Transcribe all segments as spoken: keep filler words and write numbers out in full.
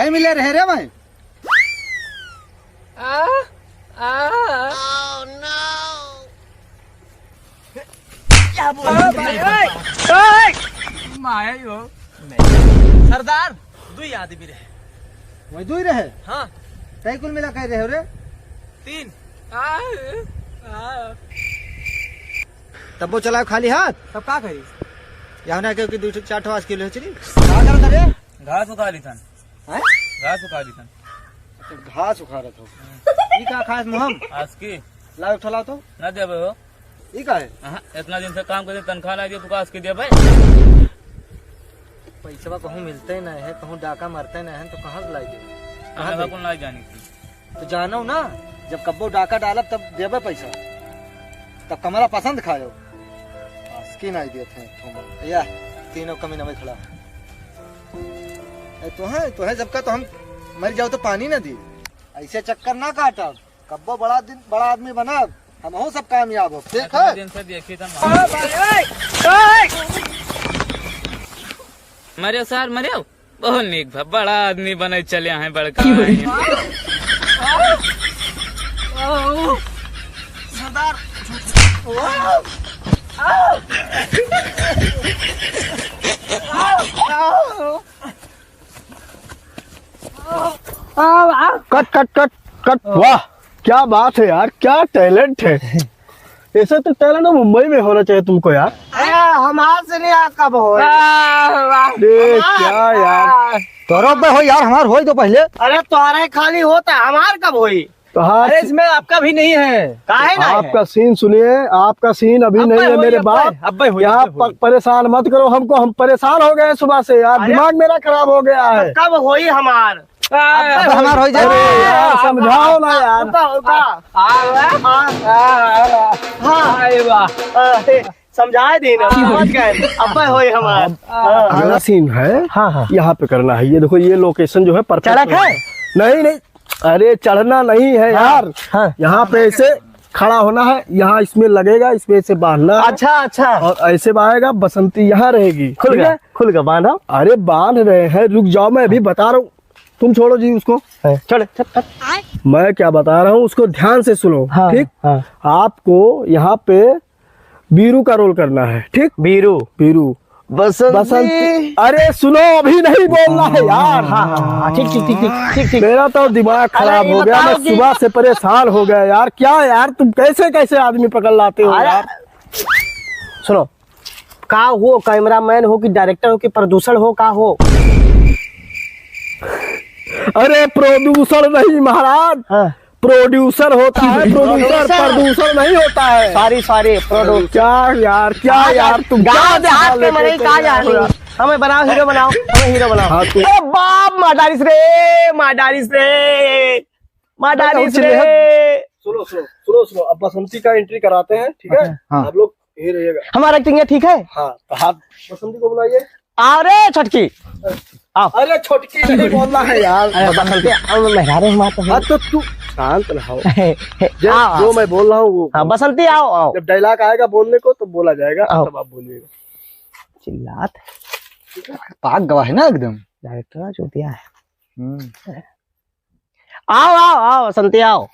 कहीं मिले रहे रे मैं। आ, आ। क्या बोल रहे हो? ओए, ओए। माया ही हो। सरदार, दुई आदमी रहे। वही दुई रहे? हाँ। तई कुल मिला कई रहे हो रे? तीन। आ, आ। तब वो चलाओ खाली हाथ? तब का करी? यहाँ ना क्योंकि दो ठो, चार ठो आज किलो है चली। का करत रे? घास उखा ली थन। हैं? घास उखा ली थन। अच्छा, घास उखाड़त हो। ई का खास मुहम? आज की। लाओ, एक ठो लाओ तो। ना देबे हो। ई का है? हाँ, इतना दिन से काम करते, तनख्वाह ना दिए, तू का आज की देबे? पैसवा कहूँ मिलते ना है, कहूँ डाका मरते ना है, तो कहाँ से लाई देबे? कहाँ हमें से? कुल ना जानी थी। तो जानो ना, जब कब्बो डाका डालब तब देबे पैसा, तब कमरा पसंद खायो। आस्की नाई देत हैं थोमा। या, तीनों कमी नमे खड़ा। ए, तो है, तो है, जब का तो हम मर जाओ तो पानी ना दी। ऐसे चक्कर ना काटब, कब्बो बड़ा दिन, बड़ा आदमी बनब, हमहू सब कामयाब हो, ठीक इतना है? दिन से देखी था। मरियो सर, मरियो। बहुत नीक भा, बड़ा आदमी बने चले हैं, बड़का हैं। सरदार। Cut, cut, cut, cut. वाह, क्या बात है यार, क्या टैलेंट है। ऐसा तो टैलेंट मुंबई में होना चाहिए तुमको यार। अरे, हमार से नहीं, आ, कब होई? अरे, क्या यार? तोरो पे हो यार, हमार होई तो पहले। अरे, तोहरे खाली होता, हमार कब होई? तोहार अरे, इसमें आपका भी नहीं है। काहे ना है? आपका सीन सुनिए, आपका सीन अभी अब्बे नहीं है होई, मेरे अब्बे, बाप। अब्बे होई, यहाँ अब्बे होई। प-, परेशान मत करो हमको, हम परेशान हो गए हैं सुबह से यार, अरे, दिमाग मेरा खराब हो गया है। कब होई हमार? अब हमार हो जाए। अरे यार, समझाओ ना यार। होता, होता। हाँ। हाँ। हाँ। अरे वाह। अरे, समझाए दी ना, समझ गए। अब होई हमार। हाँ। अगला सीन है, हाँ, हाँ। यहाँ पे करना है। ये देखो, ये लोकेशन जो है, परफेक्ट सड़क है? नहीं, नहीं, अरे, चढ़ना नहीं है हाँ, यार। हाँ। यहाँ पे ऐसे खड़ा होना है, यहाँ इसमें लगेगा, इसमें ऐसे बांधना है। अच्छा, अच्छा। और ऐसे बांधेगा, बसंती यहाँ रहेगी, खुल ठीक गया, है? खुल गया, बांधा। अरे, बांध रहे हैं, रुक जाओ, मैं अभी बता रहा हूँ। तुम छोड़ो जी उसको। है, चल, चल, चल। मैं क्या बता रहा हूँ, उसको ध्यान से सुनो, हाँ, ठीक? हाँ। आपको यहाँ पे बीरू का रोल करना है, ठीक? बीरू। बीरू। बसंती। बसंती। अरे सुनो, अभी नहीं बोलना है यार। हाँ, हाँ, हाँ, ठीक, ठीक, ठीक, ठीक, ठीक, ठीक। मेरा तो दिमाग अरे, खराब ये हो गया, बताओ मैं कि सुबह से परेशान हो गया यार। क्या यार, तुम कैसे कैसे आदमी पकड़ लाते हो अरे, यार? सुनो, का हो, कैमरामैन हो कि डायरेक्टर हो कि प्रोड्यूसर हो, का हो? अरे प्रोड्यूसर नहीं महाराज, हाँ। प्रोड्यूसर होता है, प्रोड्यूसर, प्रोड्यूसर। प्रोड्यूसर नहीं होता है। Sorry, sorry, producer. क्या यार, क्या यार, तुम गाँव क्या देहात के मनई का जानी। हमें बनाओ, हीरो बनाओ, हमें हीरो बनाओ। हाँ, तू। अरे बाप, मार डालिस रे, मार डालिस रे, मार डालिस रे। सुनो, सुनो, सुनो, सुनो, अब बसंती का एंट्री कराते हैं, ठीक है? हाँ। आप लोग यही रहिएगा। हमारा एक्टिंग है, ठीक है? हाँ, तो हाथ बसंती को बुलाइए। अरे छोटकी, आओ। अरे छोटकी नहीं बोलना है यार। अरे बसंती, अब मेहरारू हमार तो है। हाँ, तो तू शांत रहो। हे, हे, जब आओ, जो आओ। मैं बोल रहा हूँ वो हाँ, बोलो। बसंती आओ, आओ। जब डायलॉग आएगा बोलने को तो बोला जाएगा, आओ। तब आप बोलिएगा। चिल्लात। पाक गवा है ना एकदम। डायरेक्टर जो दिया है। हम्म। आओ, आओ, आओ, बसंती आओ।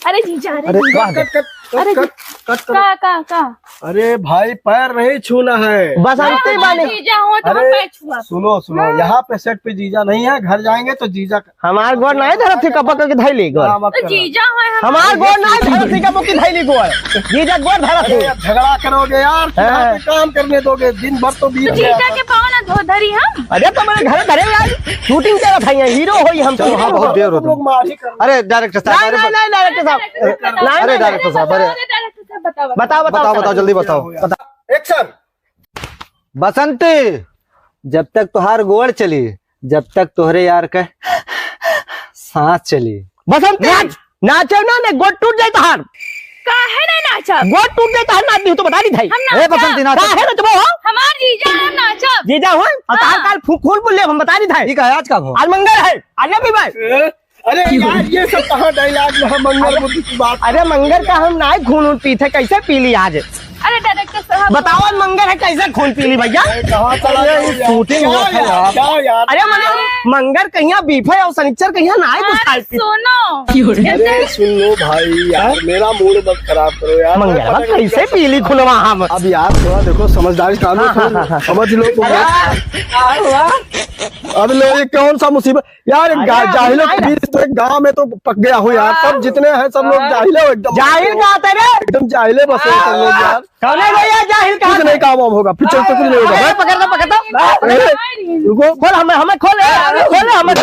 अरे जीजा, अरे अरे जीजा। कट, कट, कट, अरे कट, जी-, कट, कट, कट। का, का, का? अरे भाई, पैर नहीं छूना है। बसंती अरे बानी। जीजा हो तो अरे पैर छुआ। सुनो, सुनो, हाँ। यहाँ पे सेट पे जीजा नहीं है, घर जाएंगे तो जीजा का हमार गोड़ नहीं धरत थी, कब के धैली गोड़। हाँ, मत तो करो। जीजा है हमार। हमार गोड़ नहीं धरत थी, कब के धैली गोड़। जीजा गोड़ धरत अरे थी। यार, झगड़ा करोगे यार, कि यहाँ हाँ। पे काम करने दोगे, दिन भर तो बीत तो गया जीजा था। के पाँव ना धो धरी हम। अरे तो मेरे घर धरे यार, शूटिंग चला था यहाँ, हीरो हो हम तो चलो, हाँ, हीरो बहुत हो। देर हो तुम लोग तुम। मार ही कर अरे डायरेक्टर साहब, नहीं, अरे नहीं, ब- नहीं, डायरेक्टर साहब। नहीं, अरे नहीं, डायरेक्टर साहब, अरे। अरे डायरेक्टर साहब, बताओ, बताओ। बताओ, बताओ, बताओ, जल्दी बताओ, बताओ। एक्शन। बसंती, जब तक तुहार गोड़ चली, जब तक तोहरे यार के सांस चली। बसंती, नाच, नाचो ना, ने गोड़ टूट जाए तोहार। काहे ना नाचब? गोड़ टूट जाए तोहार, नाच नहीं तो बता दी थाई। हम ए, नाचब। बसंती, नाच। काहे ना तुम हो? हमार जीजा है, हम नाचब। जीजा हो? और तोहार हाँ। काल फूल बोल ले, हम बता दी थाई। ठीक है, आज का हो? आज मंगल है, आज ना पीबे। अरे यार, ये सब कहाँ डायलॉग में है? मंगल बुध की बात। अरे मंगल का हम नाई खून उन पीते, कैसे पी ली आज? अरे डायरेक्टर साहब। बताओ, आज मंगर है, कैसे खून पी ली भैया? अरे, कहाँ चला गया ये यार? शूटिंग क्या हुआ था यार, यार। क्या यार? अरे, मने मंगर कहिया, बीफे और सनिचर कहिया ना आए कुछ अरे, खाए पी। सुनो। अरे, सुन लो भाई यार, मेरा मूड मत खराब करो यार। मंगर, मैं पता नहीं कैसे कैसा पी ली खुलवा हम? अब यार, थोड़ा देखो, समझदारी से काम लो, हाँ, हाँ, समझ लो, हाँ, हाँ। समझ लो तुम लोग। अरे, यार, वाह। अब ले, ये कौन सा मुसीबत? यार, एक अरे, गा-, अभी जाहिलों के नहीं। बीच तो एक गांव में तो पक गया हो यार। सब जितने हैं, सब लोग जाहिल हो एकदम। जाहिल कहाँ थे रे? एकदम जाहिले बसे हो सब लोग यार। कौन है भैया जाहिल कहाँ कुछ थे? नहीं काम वाम होगा, पिक्चर तो कुछ नहीं होगा। अरे, पकड़ दो, पकड़ दो। अरे, रुको। खोल, हमें, हमें खोल, खोल, हमें।